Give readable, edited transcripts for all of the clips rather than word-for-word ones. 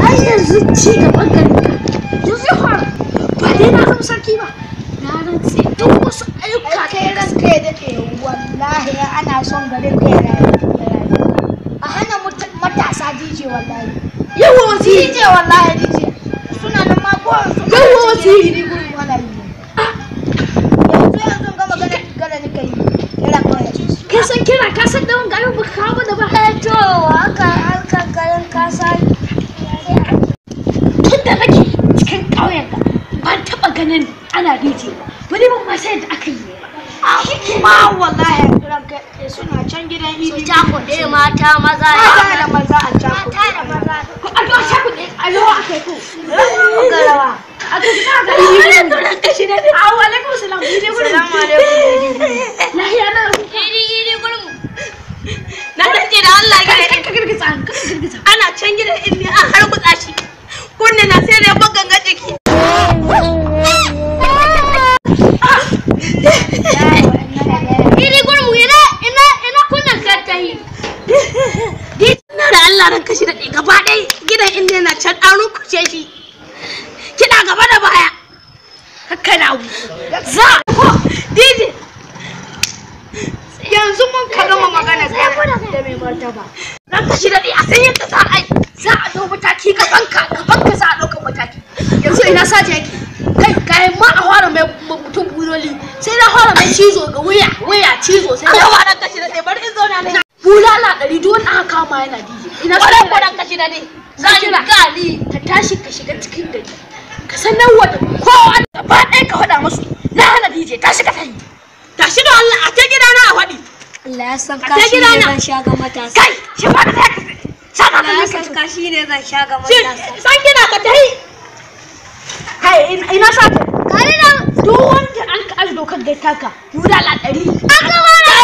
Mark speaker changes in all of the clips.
Speaker 1: Ai yanzu ci gaban garin ka yanzu ya fara. Ba dai na zama sarki ba. Na rantse duk wasu ayyuka
Speaker 2: Kai ranka ya daɗe, wallahi ana son garin ka ya rayu. A hana matasa DJ wallahi.
Speaker 1: Yawa waziri.
Speaker 2: DJ wallahi DJ. Suna nan ma ko yanzu.
Speaker 1: Yawa waziri.
Speaker 2: Gurin wala yi. Yanzu ga magana gara ni kai. Kira kawai.
Speaker 1: Ka san kira, ka san dawon garin baka kawo mana ba.
Speaker 3: To haka harkar garin kasa.
Speaker 1: Tun da nake cikin ƙauyen ka ban taɓa ganin ana DJ ba. Wani ban ma san yadda aka yi ne ba.
Speaker 2: Ma wallahi ranka suna can gidan
Speaker 3: Su
Speaker 2: idi.
Speaker 3: cakuɗe mata maza
Speaker 2: Mata da maza a cakuɗe.
Speaker 3: Mata da maza.
Speaker 1: Ko a to shaku ne a yawa aka yi ko.
Speaker 2: Garawa.
Speaker 1: A to kina ga idi gurin. Awo alaikum salam idi gurin.
Speaker 2: Salamu alaikum.
Speaker 1: Lahiya na
Speaker 3: Iri iri gurin.
Speaker 4: Na rantse da Allah
Speaker 1: kai
Speaker 4: gidan
Speaker 1: ka girgiza ka girgiza.
Speaker 4: ana can gidan inni an hargutsa shi. Kunne na sai da ya ganga jiki.
Speaker 3: Iri gurin ina ina ina kunnan kartahi.
Speaker 4: Na da Allah ran kashi da gaba ɗaya gidan inni na can an rukushe shi. Kiɗa gaba da baya.
Speaker 1: Haka na za
Speaker 4: Ko DJ
Speaker 2: Yanzu mun ka gama magana da mai martaba.
Speaker 4: ran kashi da a san yadda za a yi.
Speaker 1: Za a ɗau mataki gaban ka za a ɗauka mataki. Yanzu ina sace yake. Kai kayan ma a fara mai mutum buloli sai na fara mai cizo ga wuya wuya cizo sai
Speaker 4: An
Speaker 1: na
Speaker 4: gama ran kashi da bari in zauna ne.
Speaker 1: Bulala 100 duk wanda aka kama yana DJ. Ina
Speaker 4: Kwarai
Speaker 1: sace
Speaker 4: ko ran kashi da ne.
Speaker 1: Za kira ka tashi ka shiga cikin gari. Ka sanar wa da kowa gaba ɗaya ka faɗa musu na hana DJ tashi ka tafi.
Speaker 4: Tashi da Allah a ta gidana a faɗi.
Speaker 3: Allah ya san
Speaker 4: A
Speaker 3: kashi
Speaker 4: gida
Speaker 3: ne
Speaker 4: na.
Speaker 3: zan sha ga matasa.
Speaker 1: Kai shi ba da kai saka
Speaker 3: Allah ya
Speaker 1: ka
Speaker 3: san kashi ne zan sha ga
Speaker 4: Shin
Speaker 3: matasa.
Speaker 4: san gida ka tahi.
Speaker 1: Kai ina sa ta.
Speaker 3: Kare da
Speaker 1: Duk wanda an ka aji dokar gaita ka bulala 100.
Speaker 3: an gama na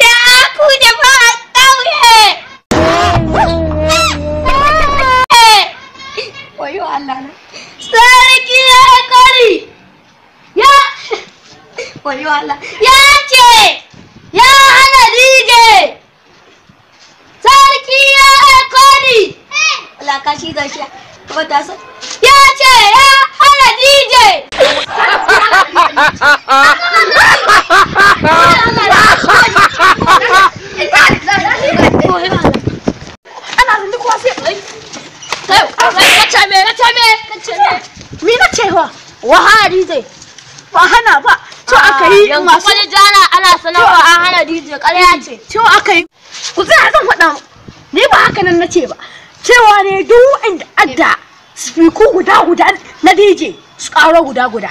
Speaker 4: Ya ku jama'a ƙauye.
Speaker 2: Wayo Allah na.
Speaker 3: Sarki ya kari. Ya
Speaker 2: Wayo Allah.
Speaker 3: ya ce ya hana DJ. Sarki ya kari.
Speaker 2: Allah kashi zan sha. Matasa.
Speaker 3: Ya ce ya hana DJ.
Speaker 1: Ana zan kowa sai ai. Kai ka ce me na ce me ka ce me. Mi na ce wa? Wa hana DJ. Ba hana ba. To aka yi
Speaker 3: Yanzu
Speaker 1: masu
Speaker 3: wani jana ana sanarwa an hana DJ ƙarya ce.
Speaker 1: cewa aka yi ku tsaya zan faɗa ni ba haka nan na ce ba. Cewa ne duk wanda adda spiku guda guda na DJ su ƙaro guda guda.